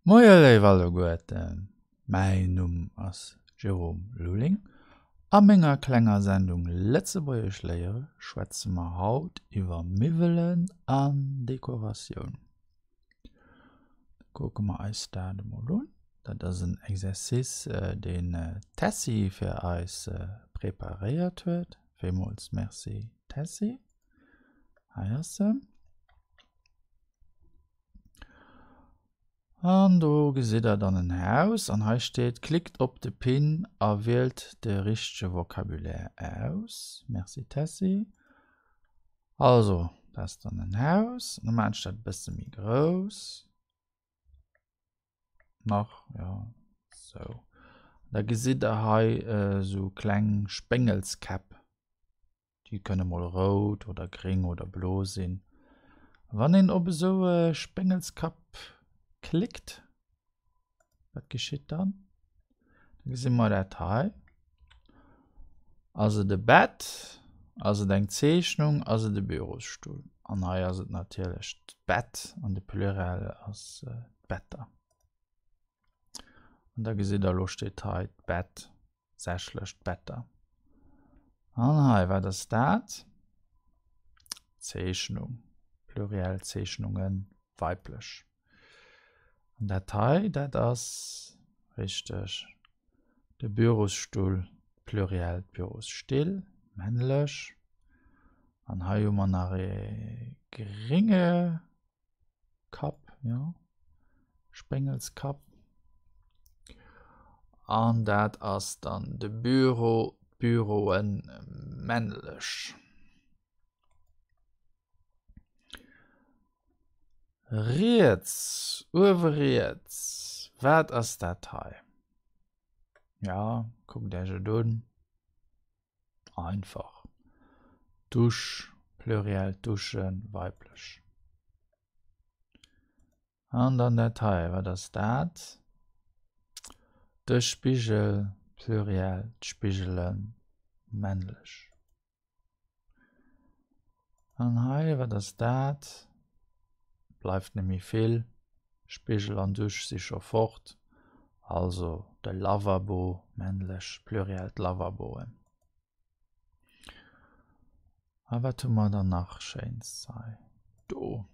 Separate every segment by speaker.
Speaker 1: Moie léif alleguerten, mäin Numm ass Jérôme Lulling. A menger klenger Sendung Lëtzebuergesch léiere schwätze mer haut iwwer Miwwelen an Dekoratioun. Kucke mer eis dat emol un. Dat ass en Exercice, deen d'Tessy fir eis preparéiert huet. Villmools Merci Tessy. Hei ass se. An do gesitt der dann en Haus an hei steet, Klickt op de Pin a wielt de richtege Vocabulaire aus. Merci Tessy. Also, dat ass dann en Haus. Lo maachen ech dat e bësse méi grouss. Nach, jo, sou. Da gesitt der hei esou kleng Spéngelskäpp. Déi kënne mol rout oder gréng oder blo sinn. Wann een op esou e Spéngelskapp klickt, wat geschitt dann? Da gesi mer dat hei. Ass et e Bett? Ass et eng Zeechnung? Ass et e Bürosstull? An hei ass et natierlech d'Bett an de Pluriel ass d'Better. An da gesitt der, elo steet hei d'Bett. Sächlech d'Better. An hei, wat ass dat? Zeechnung, Pluriel Zeechnungen, weiblech. An dat hei, dat ass richteg de Bürosstull, Pluriel d'Bürosstill, männlech. An hei hu mer nach ee grénge Kapp, jo, Spéngelskapp. An dat ass dann de Büro, d'Büroen, männlech. Riets, uewe riets, wat ass dat hei? Ja, kuckt Iech et un. Einfach. Dusch, Pluriel Duschen, weiblech. An dann dat hei, wat ass dat? De Spigel, Pluriel d'Spigelen, männlech. An hei, wat ass dat? Bleift net méi vill. Spigel an Dusch si scho fort. Also de Lavabo, männlech, Pluriel d'Lavaboen. A wat hu mer dann nach Schéins hei? Do.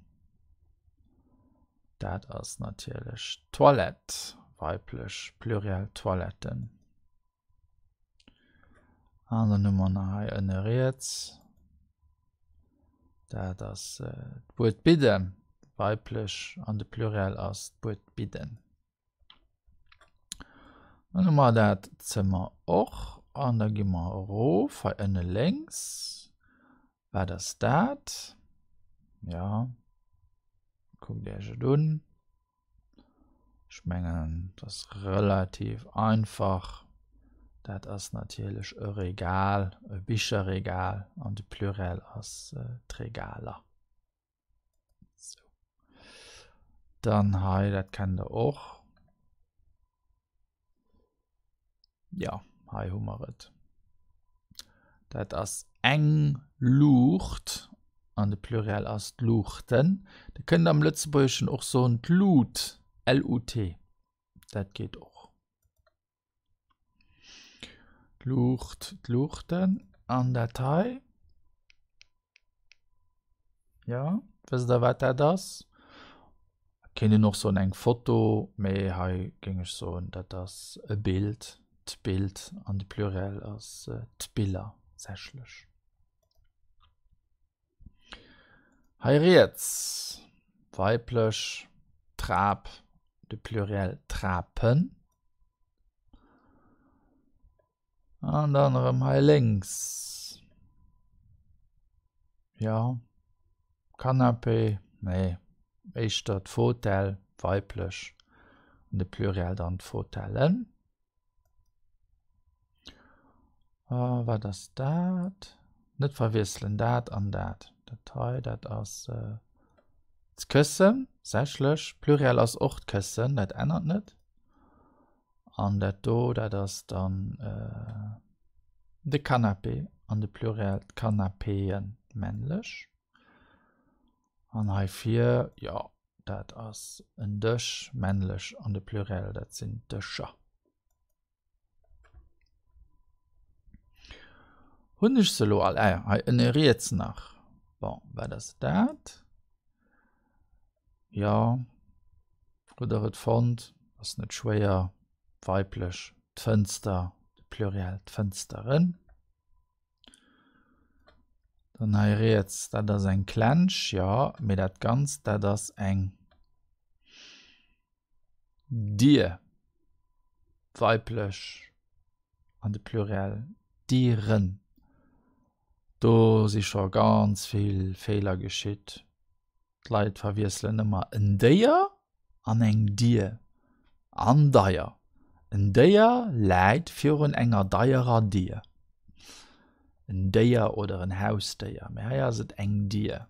Speaker 1: Dat ass natierlech d'Toilette, weiblech, Pluriel Toiletten. An dann hu mer nach hei ënne riets, dat ass d'Buedbidde, weiblech an de Pluriel ass d'Buedbidden. Dann hu mer dat Zëmmer och an da gi mer erof hei ënne lénks. Wat ass dat? Ja, kuckt Iech et un. Ech mengen, dat ass relativ einfach. Dat ass natierlech e Regal, e Bicherregal an de Pluriel ass d'Regaler. Sou. Dann hei, dat kennt der och. Ja, hei hu mer et. Dat ass eng Luucht an de Pluriel ass d'Luuchten. Dir kënnt am Lëtzebuergeschen och soen d'Lut, L-U-T. Dat geet och. D'Luucht, d'Luuchten an dat hei. Ja, wësst der wat dat ass? Kéint een och soen eng Foto, mee hei géing ech soen dat ass e Bild, d'Bild an de Pluriel ass d'Biller sächlech. Hei riets, weiblech, Trap, de Pluriel Trapen. An dann erëm hei lénks. Jo, Canapé, nee, éischter d'Fotell, weiblech, an de Pluriel dann d'Fotellen. A wat ass dat? Net verwiesselen dat an dat. Dat hei, dat ass d'Këssen, sächlech. Pluriel ass och d'Këssen, dat ännert net. An dat do, dat ass dann de Canapé an de Pluriel d'Canapéen, männlech. An hei vir, jo, Dat ass en Dësch, männlech, an de Pluriel, dat sinn Dëscher. Hunn ech se elo all? Ah ja, hei ënne riets nach. Bon, wat ass dat? Jo, hutt der et fonnt? Ass net schwéier. Weiblech, d'Fënster, de Pluriel, d'Fënsteren. Dann hei riets, dat ass eng Klensch, jo, mee dat Ganzt, dat ass eng Dier, weiblech an de Pluriel Dieren. Do si scho ganz vill Feeler geschitt. D'Leit verwiesselen ëmmer en Déier an eng Dier. An deier. En Déier läit virun enger deierer Dier. En Déier oder en Hausdéier, mee hei ass et eng Dier.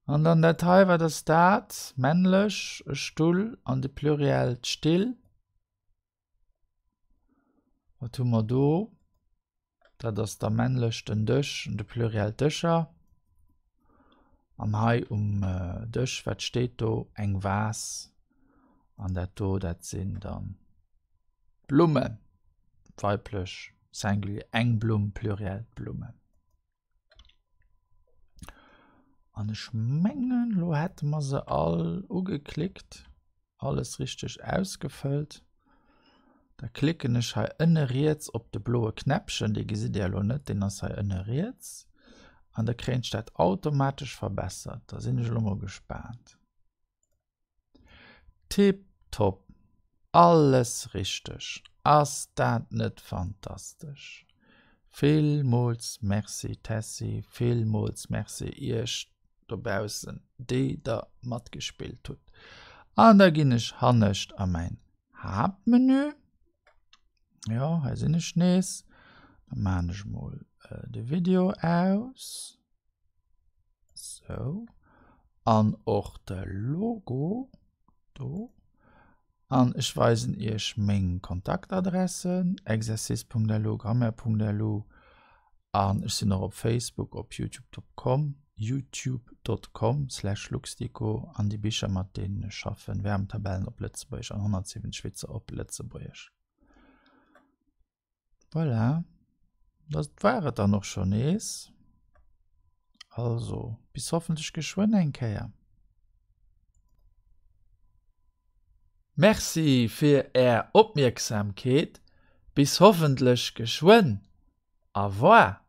Speaker 1: An dann dat hei, wat ass dat? Männlech, e Stull an de Pluriel d'Still. Wat hu mer do? Dat ass da männlech den Dësch an de Pluriel d'Dëscher. An hei um Dësch, wat steet do? Eng Vase. An dat do, dat sinn dann d'Blummen, weiblech, Singulier, eng Blumm, Pluriel d'Blummen. An ech mengen, lo hätte mer se all ugeklickt, alles richteg ausgefëllt. Da klicken ech hei ënne riets op de bloe Knäppchen, dee gesitt Dir elo net, deen ass hei ënne riets. An da kréien ech dat automatesch verbessert. Da sinn ech elo mol gespaant. Tiptop! Alles richteg! Ass dat net fantastesch? Villmools Merci Tessy, villmools Merci iech dobaussen déi der matgespillt hutt. An da ginn ech hannescht a mäin Haaptmenü. Jo, hei sinn ech nees. Da maan ech mol de Video aus. Sou. An och de Logo do. An ech weisen iech meng Kontaktadressen, exercice.lu, grammaire.lu. An ech sinn och op Facebook op youtube.com, youtube.com slash luxdico an déi Bicher mat deenen ech schaffen, Wärmtabellen op Lëtzebuergesch an 170 Witzer op Lëtzebuergesch. Voilà, dat war et dann och scho nees. Also, bis hoffentlech geschwënn eng Kéier. Merci fir är Opmierksamkeet, bis hoffentlech geschwënn. Au revoir.